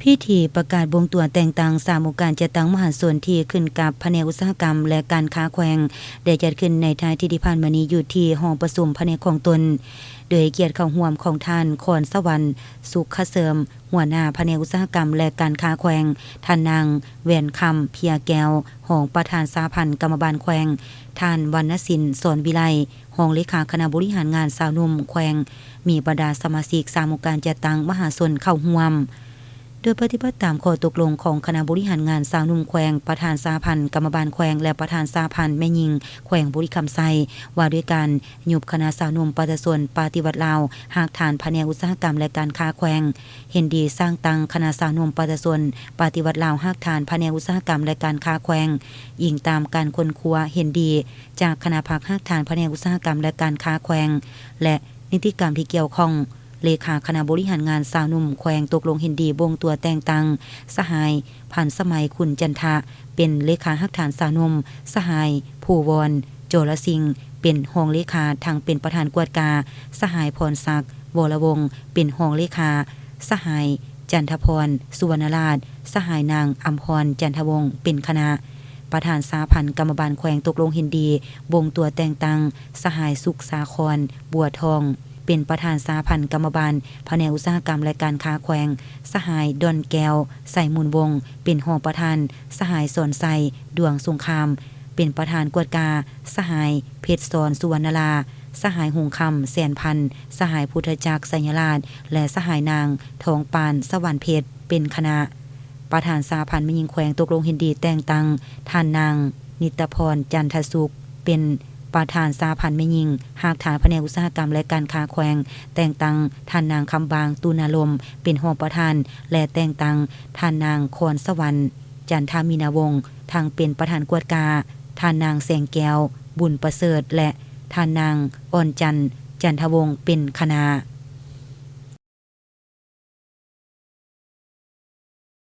ພິທີປະກາດບົ່ງຕົວແຕ່ງຕັ້ງສາມອົງການຈັດຕັ້ງມະຫາຊົນທີ່ຂຶ້ນກັບພະແນກອຸດສາຫະກຳ ແລະ ການຄ້າແຂວງ ໄດ້ຈັດຂຶ້ນໃນທ້າຍທິດທີ່ຜ່ານມານີ້ ຢູ່ທີ່ຫ້ອງປະຊຸມພະແນກຂອງຕົນ, ໂດຍໃຫ້ກຽດເຂົ້າຮ່ວມຂອງທ່ານ ຄອນສະຫວັນ ສຸກຂະເສີມ ຫົວໜ້າພະແນກອຸດສາຫະກຳ ແລະ ການຄ້າແຂວງ, ທ່ານນາງ ແວ່ນຄຳ ເພຍແກ້ວ ຮອງປະທານສະຫະພັນກຳມະບານແຂວງ, ທ່ານ ວັນນະສິນ ສອນວິໄລ ຮອງເລຂາຄະນະບໍລິຫານງານຊາວໜຸ່ມແຂວງ, ມີບັນດາສະມາຊິກສາມອົງການຈັດຕັ້ງມະຫາຊົນເຂົ້າຮ່ວມ. ໂດຍປະຕິບັດຕາມຂໍ້ຕົກລົງຂອງຄະນະບໍລິຫານງານຊາວໜຸ່ມແຂວງ, ປະທານສະຫະພັນກຳມະບານແຂວງ ແລະ ປະທານສະຫະພັນແມ່ຍິງແຂວງບໍລິຄຳໄຊ ວ່າດ້ວຍການຍຸບຄະນະຊາວໜຸ່ມປະຊາຊົນປະຕິວັດລາວ ຮາກຖານພະແນກອຸດສາຫະກຳ ແລະ ການຄ້າແຂວງ, ເຫັນດີສ້າງຕັ້ງຄະນະຊາວໜຸ່ມປະຊາຊົນປະຕິວັດລາວ ຮາກຖານພະແນກອຸດສາຫະກຳ ແລະ ການຄ້າແຂວງ, ອີງຕາມການຄົ້ນຄວ້າເຫັນດີຈາກຄະນະພັກຮາກຖານພະແນກອຸດສາຫະກຳ ແລະ ການຄ້າແຂວງ ແລະ ນິຕິກຳທີ່ກ່ຽວຂ້ອງ. ເລຂາຄະນະບໍລິຫານງານຊາວໜຸ່ມແຂວງຕົກລົງເຫັນດີບົ່ງຕົວແຕ່ງຕັ້ງສະຫາຍ ພັນສະໄໝ ຂຸນຈັນທະ ເປັນເລຂາຮາກຖານຊາວໜຸ່ມ, ສະຫາຍ ພູວອນ ຈໍລະສິງ ເປັນຮອງເລຂາ ທັງເປັນປະທານກວດກາ, ສະຫາຍ ພອນສັກ ວໍລະວົງ ເປັນຮອງເລຂາ, ສະຫາຍ ຈັນທະພອນ ສຸວັນນະລາດ, ສະຫາຍ ນາງ ອຳພອນ ຈັນທະວົງ ເປັນຄະນະ. ປະທານສະຫະພັນກຳມະບານແຂວງຕົກລົງເຫັນດີບົ່ງຕົວແຕ່ງຕັ້ງສະຫາຍ ສຸກສາຄອນ ບົວທອງ ເປັນປະທານສະຫະພັນກຳມະບານພະແນກອຸດສາຫະກຳ ແລະ ການຄ້າແຂວງ, ສະຫາຍ ດອນແກ້ວ ໄຊມູນວົງ ເປັນຮອງປະທານ, ສະຫາຍ ສອນໄຊ ດວງສົງຄາມ ເປັນປະທານກວດກາ, ສະຫາຍ ເພັດສອນ ສຸວັນນະລາ, ສະຫາຍ ຫົງຄຳ ແສນພັນ, ສະຫາຍ ພຸດທະຈັກ ໄຊຍະລາດ ແລະ ສະຫາຍ ນາງ ທອງປານ ສະຫວັນເພັດ ເປັນຄະນະ. ປະທານສະຫະພັນແມ່ຍິງແຂວງຕົກລົງເຫັນດີແຕ່ງຕັ້ງທ່ານນາງ ນິດຕະພອນ ຈັນທະສຸກ ເປັນປະທານສະຫະພັນແມ່ຍິງຮາກຖານພະແນກອຸດສາຫະກຳ ແລະ ການຄ້າແຂວງ, ແຕ່ງຕັ້ງທ່ານນາງ ຄຳບາງ ຕຸນາລົມ ເປັນຮອງປະທານ ແລະ ແຕ່ງຕັ້ງທ່ານນາງ ຄອນສະຫວັນ ຈັນທາມີນາວົງ ທັງເປັນປະທານກວດກາ, ທ່ານນາງ ແສງແກ້ວ ບຸນປະເສີດ ແລະ ທ່ານນາງ ອ່ອນຈັນ ຈັນທະວົງ ເປັນຄະນະ.